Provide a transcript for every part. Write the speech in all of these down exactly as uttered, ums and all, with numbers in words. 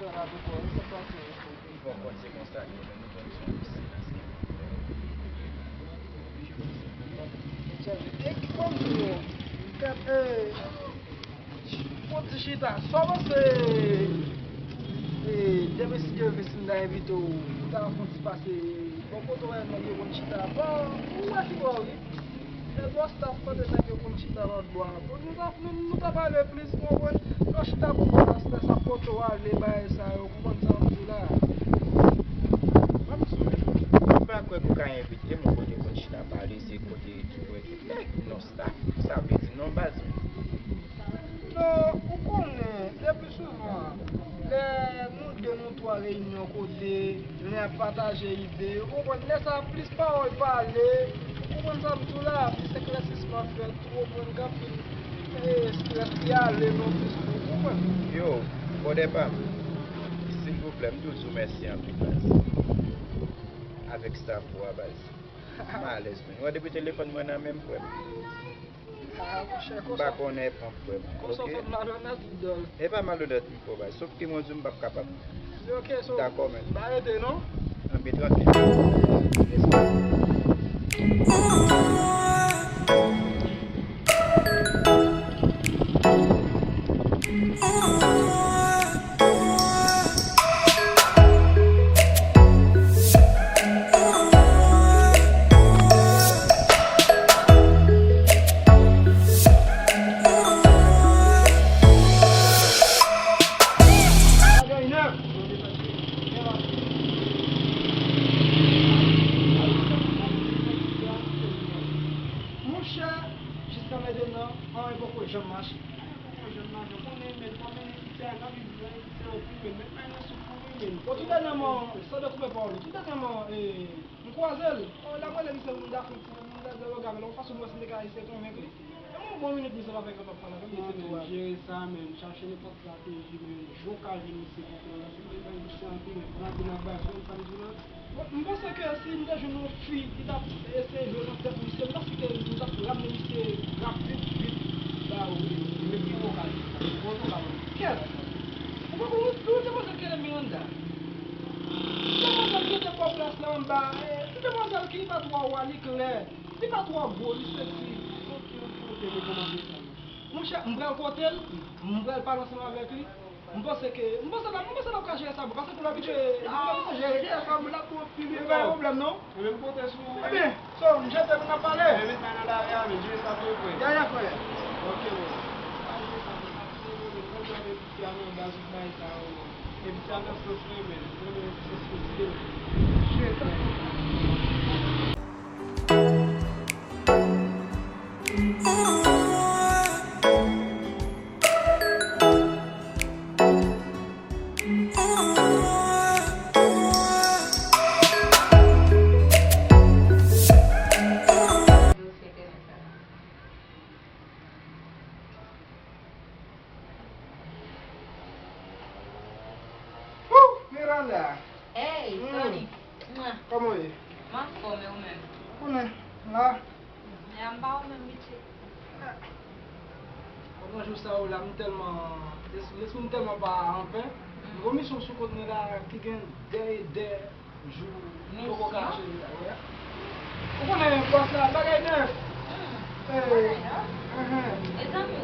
Bon, bon, se konsa, nou, nou konn se yon silans ki. Ey, ki pran m tou, gad, ey, fon ti chita, sa w panse, ey, demen si Dye vle, si m ta envite w, ou ta fon ti pase bò kote w, nèg yo konn chita, bon, ou wè ki bò, wi. E bò staff kote nèg yo konn chita lòt bò a. Bon, nou ta, nou, nou ta pale plis, ou konprann? Lè w chita pou bò a, sa, sa kote w ale, bagay sa yo, ou konprann sa m di la? Mwen m sou menm. M pa kwè ke w ka envite m yon kote pou n chita pale, se kote ki dwe gen nèg, non staff. Sa vle di non baz mwen. Non, ou konnen, le pli souvan, lè nou de, nou twa reyini yon kote, lè n ap pataje ide, ou konprann, lè sa plis pawòl pale, ou konprann sa m di w la, plis eklèsisman fèt, ou konprann, gen anpil, eh, estrès ki ale nan plis, ou konprann. Yo, bwòdè pa m, silvouplè, m toujou di w mèsi anpil, baz. Avèk staff ou a, baz. M alèz, men. Ou wè, depi telefòn mwen nan men m, frè m. Ah, monchè, m pa konnen pran frè m. Konsa w fè m malonèt, idòl. E pa malonèt m fè w, baz. Sof ke mwen di w m p ap kapab. Ok, so, dakò, men. Pa rete, non? Anben, trankil. Monchè, jiska mentnan, anyen poko janm mache. Anyen poko janm mache. Konnen, men, pa mennen Ayisyen an, n ap viv la, Ayisyen an pi men, men, men, men, soufri, men. Bon, tout dènyèman, san de koupe pawòl, tout dènyèman, eh, m kwaze l. Oh, l ap rele misye, m dakò, m dakò, gade, yon fason m wè si m te ka eseye konvenk li. Ban m yon bon minit, misye pa fè kapab pale avè m, misye tou a. Jere sa, men, chache nenpòt estrateji, men, jan w ka jwenn misye konfyans la, se pou l bay misye anpil, men, pou n ap vin ak bagay, sa m di w la. Bon, m panse ke si m te jwenn yon fi ki t ap eseye jwe nan tèt misye, m panse ke m t ap ramne misye rapid, vit, ba ou. Ebyen ki vokal sa? Bon vokal. Kèt! Ou pa konn, ou demwazèl ki rele Miranda. Demwazèl ki te bò plas la anba, eh, demwazèl ki pa twò wa, li klè. Li pa twò gwo, li soti. Ok, ok, ok, men kòman se sa, monchè? Monchè, m pral kote l, m pral pale ansanm avèk li. M panse ke, m panse l ap, m panse l ap ka jere sa bon, paske pou l abitye, pou l abitye jere, jere sa bon, l ap bon pi byen, pa gen pwoblèm non. Ebyen, m konte sou ou, wi. Ebyen, so, m jete pou n ap pale. Ebyen, met may nan lari a, men jere sa pou ou, frè. Ya, ya, frè. Ok, bro. Pa jere sa bon, pa jere, men, konn avèk ti a nan baz ou bay sa yo. Epi sa nan sans mwen menm, mwen menm se sou di yo. Shit. Woo! Miranda! Hey, hmm. Tony! Mwa! Kòman w ye? M anfòm, e ou menm? Konnen, la. Ya, m pa ou menm, Miche. Pandan jou sa yo la, m tèlman, les-, lespri m tèlman pa anpen. M gon misyon sou kont mwen la ki gen dè e dè jou m poko ka achte li la, wè. Ou konnen bòs la, bagay nèf. Hmm, eh, bagay nèf? Enhen. Mezanmi.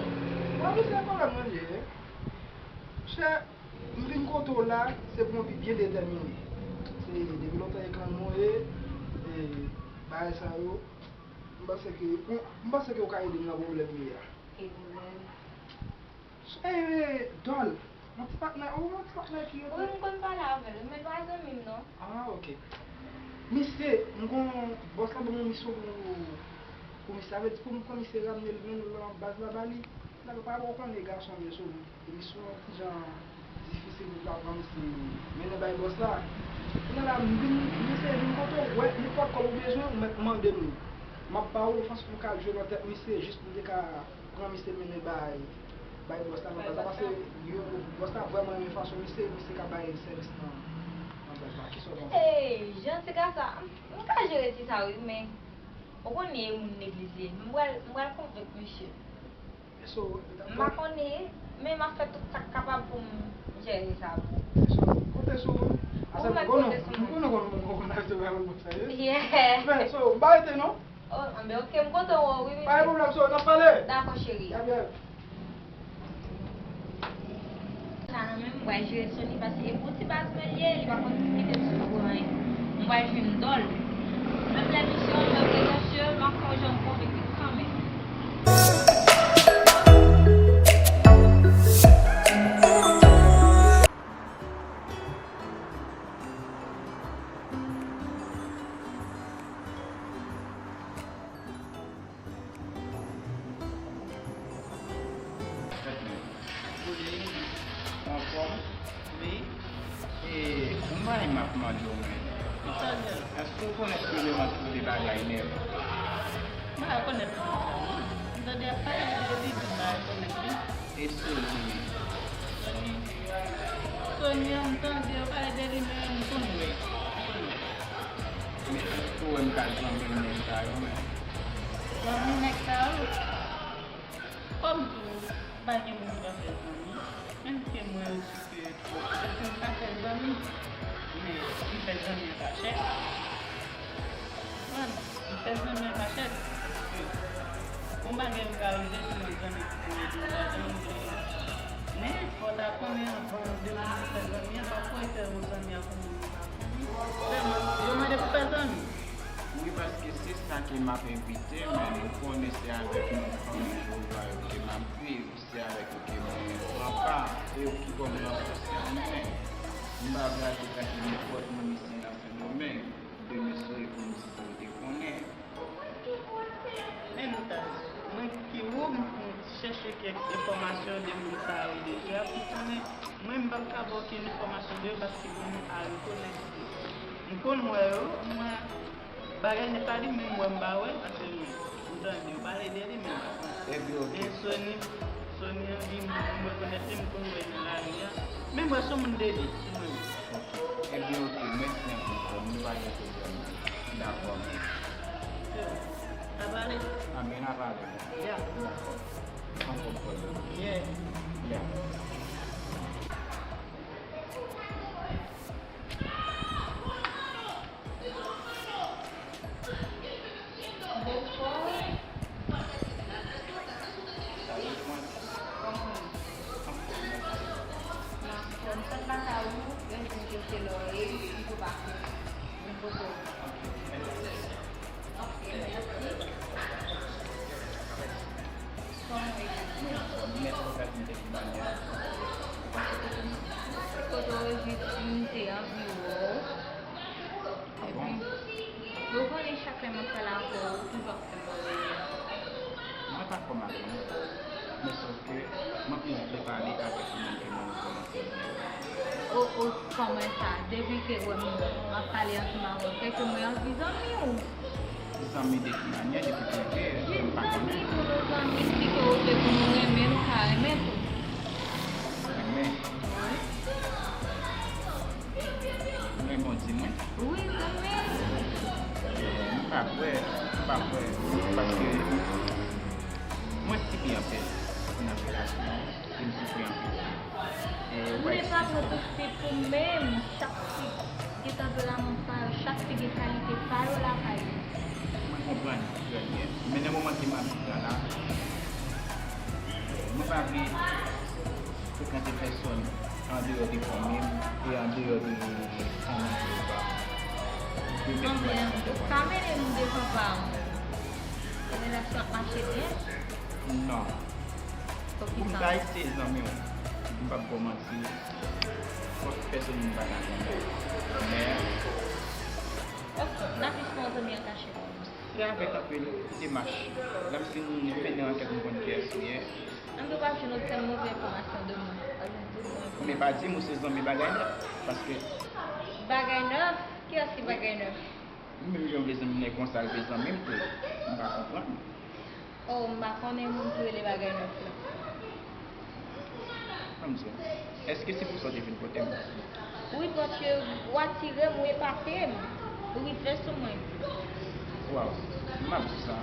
Mwen, misye pwoblèm mwen li ye. Chè, m vin kote w la, se pou yon vi byen detèmine. Se depi lontan e kann mwen ye, e bagay sa yo, m panse ke, m panse ke w ka ede m nan pwoblèm m ye a. Ki pwoblèm? Ey, Dòl, yon ti patnè, ou yon ti patnè ki rete. Wi, m konn pale avè l, men l pa zanmi m, non. Ah, ok. Misye, m gon, bòs la ban m yon misyon pou, pou misye. Sa vle di pou m pran misye, ramne l, mennen l nan baz la ba li. Nèg pa ko konnen gason m ye sou li. E misyon an ti jan difisil pou ta pran misye mennen bay bòs la. Kounye a la, m vin, misye vin kote w, wè, nenpòt kòb ou bezwen, ou mèt mande m li. M ap ba ou, fòs pou ka jwe nan tèt misye, jis pou m te ka pran misye mennen bay, bay bòs la nan baz la, paske yo, bòs la vrèman renmen fason misye, misye ka bay sèvis nan, nan baz la. Kisa w panse? Ey, jan ti gasa, m ka jere ti sa wi, men ou konnen e moun legliz li ye. M pral, m pral konvenk misye. So, m pa konnen, men m ap fè tout sa k kapab pou m, Jere sa pou ou. Kote sou ou. Ou mèt kote sou mwen. Mwen konnen kon mwen konn achte bagay mwen konsa ye. Yeah. Men, so, m pa rete non. Oh, anben, ok, m kontan wè w, wi, wi. Pa gen pwoblèm, so, n ap pale. Dakò, cheri. Ebyen. Sa nan men m, m pral jere Sony, paske e pou ti baz mwen l ye, li pa konn kite m sou anyen. M pral jwenn dòl. Menm lè misye yon nèg pretansye, m ap fè yon jan konvenki kanmenm. Anfòm? Wi. E, yon bagay m ap mande w, men. Èske w konèt ke lè w ap twouve bagay nèf? M pa konèt non. M tande y ap pale de li, men m pa konèt li. E Sony? Sony. Sony an, m tande yo pale de li, men m konn wè. M konn wè. Men èske w wè m ka zanmi nèg sa yo, men? Zanmi nèg sa yo? Kòm tou, pa gen moun ki pa fè zanmi. Menm ke mwen okipe twòp, èske m pa fè zanmi? Men, m fè zanmi an kachèt. Konprann? M fè zanmi an kachèt. Paske yon bagay m ka rive sou yon zanmi ki konnen deja jan m vle. Men, fò w ta konnen anvan de moun ki fè zanmi an, pafwa e fè yon zanmi ak yon moun ou pa konnen. Sèlman, yo mande pou fè zanmi. Wi, paske se sa ke m ap evite, men nou konnen se avèk moun fanmi Jewova yo ke m ap viv, se avèk yo ke mwen pran pa, e yo ki ba m ranfòsman. M pa vle al trete nenpòt moun isi nan Sendomeng, de mesye kòmsi yo te konnen. Men nou ta, mwen ki ou, m chèche kèk enfòmasyon de moun sa yo deja, pou konnen, mwen m p ap ka ba w okenn enfòmasyon de yo, paske moun yo pa rekonèt yo. M konn wè yo, m wè bagay nèt la li menm, m wè m pa wè, paske mwen, m tande yo pale de li, men m pa konn. Ebyen, ok. Men Sony, Sony an, li, m rekonèt li, m konn wè l nan lari a. Men m wè se yon moun de li, si mwen menm. Ebyen, ok, mèsi anpil, frè m. Nou pa gen pwoblèm. Dakò. N a pale. Amèn, n a pale. Ya. Dakò. Anfòm, frè m. Yeah. Ya. Bonswa. Kòman w ye? Anfòm, mèsi. Anfòm, sot lakay ou, lè m vin ke se lè w ye, m tou pase. Mwen poto. Ok, mèsi. Ok, mèsi. Kòman w ye? Mwen anfòm, mèsi pou opòtinite ki ba m nan. Ou pase kote m? Mwen se kote w ye, jis m te anvi wè w. Ah bon? Epi, ou konnen chak lè m ap pale avè w, ou toujou ap fè m rele. Mwen pa fè w mal, non. Men sòf ke mwen plis vle pale avèk moun ke mwen rekonèt se zanmi. O, o, kòman sa? Depi ke wè m, m ap pale ansanm avè w, se ke mwen anvi zanmi w. Zanmi de ki manyè, depi kote, m pa konnen. Jis zanmi pou nou zanmi, si ke w vle pou nou renmen, nou ka renmen tou. Renmen? Wi. Renmen w di mwen? Wi, zanmi. M pa kwè, m pa kwè, paske mwen sibi anpil nan relasyon, e m soufri anpil. E, ou wè, m pa pran tout fi pou menm, chak fi gen tanperaman pa yo, chak fi gen kalite pa yo lakay yo. Mwen konprann trè byen. Men nan moman ke m ap viv la la, mwen pa vle frekante pèsòn andeyò de fanmi m e andeyò de fanmi Jewova. Anben, ou ka mennen nou devan pa w. Relasyon ap mache byen? Non. Poukisa? Pou m ta eseye zanmi w, m p ap ba w manti, fòk pèsonn vin bagay mwen. Men, ok, n ap jis pran zanmi an kachèt. Se avèk anpil demach. Lè m fin mennen ankèt, m konn kiyès ou ye. Ann tou pa jwenn okenn move enfòmasyon de mwen. Pa jwenn tout bon enfòmasyon. Men pa di m ou se zanmi Bagay Nèf, paske... Bagay Nèf? Kiyès ki Bagay Nèf? Mwen menm jan m vle zanmi nèg konsa, l vle zanmi m tou. M pa konprann. Oh, m pa konnen moun ki rele Bagay Nèf la. Ban m di w, èske se pou sa w te vin kote m? Wi, paske ou atire m, ou epate m, ou rive sou mwen. Waw, m ap di sa,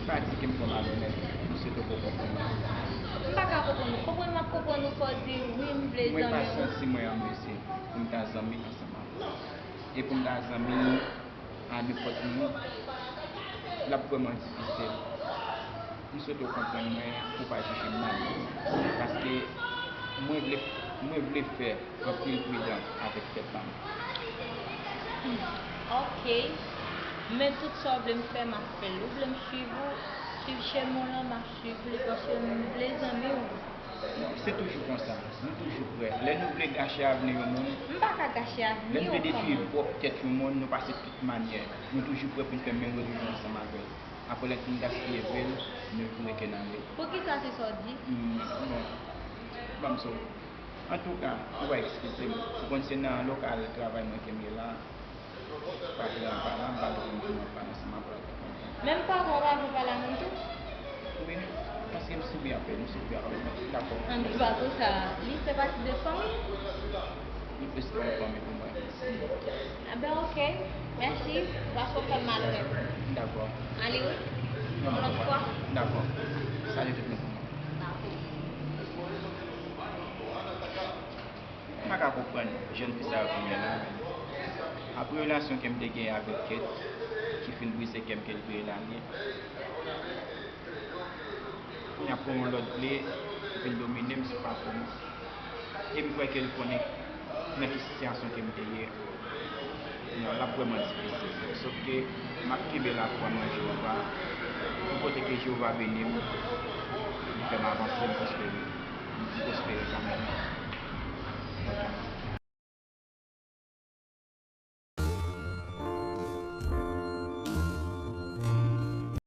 pa di ke m fè w malonèt, m swete w poko konprann mwen. M pa ka konprann ou. Konprann m ap konprann ou, fò w di, wi, m vle zanmi w. Mwen pa santi mwen an mesye pou m ta zanmi ansanm avè w. E pou m ta zanmi a nenpòt moun, l ap vrèman difisil. M swete w konprann mwen, pou w pa jije m mal. Paske mwen vle, mwen vle fè anpil pridan avèk tèt pa m. Hmm, ok. Men tout sa w vle m fè, m ap fè l. Ou vle m swiv ou, swiv chemen w lan, m ap swiv li, paske m vle zanmi w. Non, se toujou konsa. Nou toujou prè. Lè nou vle gache avni yon moun, m pa ka gache avni yon fanm. Lè nou vle detwi pwòp tèt yon moun, nou pase tout manyè. Nou toujou prè pou n fè menm revizyon ansanm avè l. Apre lè n fin gaspiye vi n, nou vire ke n ale. Poukisa se sa w di? Hmm, bon, ban m sou. Antouka, ou va eskize m. Ou konn se nan lokal travay mwen ke m ye la. Patwon an pa la, m pa dwe konn kòman pale ansanm avè l. Menm patwon w pa vle pale a moun tou? Wi, paske m sibi apèl, m sibi apèl. Dakò. Anben, pa pou sa, li fè pati de fanmi? Li plis ke yon fanmi pou mwen. Anben, ok. Mèsi. Paske w fè m malonèt. Dakò. Ale wi. Yon lòt fwa. Dakò. Salye tout moun pou mwen. Dakò. M pa ka konprann jèn fi sa yo kounye a la. Apre relasyon ke m te genyen avèk Kate, ki fin brize kè m ke l vire l ale, kounye a pran yon lòt vle pou vin domine m sou patwon m. E m kwè ke l konnen nan ki sitiyasyon ke m te ye. Non, l ap vrèman difisil. Sòf ke m ap kenbe lafwa m nan Jewova. Pou kote ke Jewova beni m, li fè m avanse, m pwospere. M pwospere kanmenm.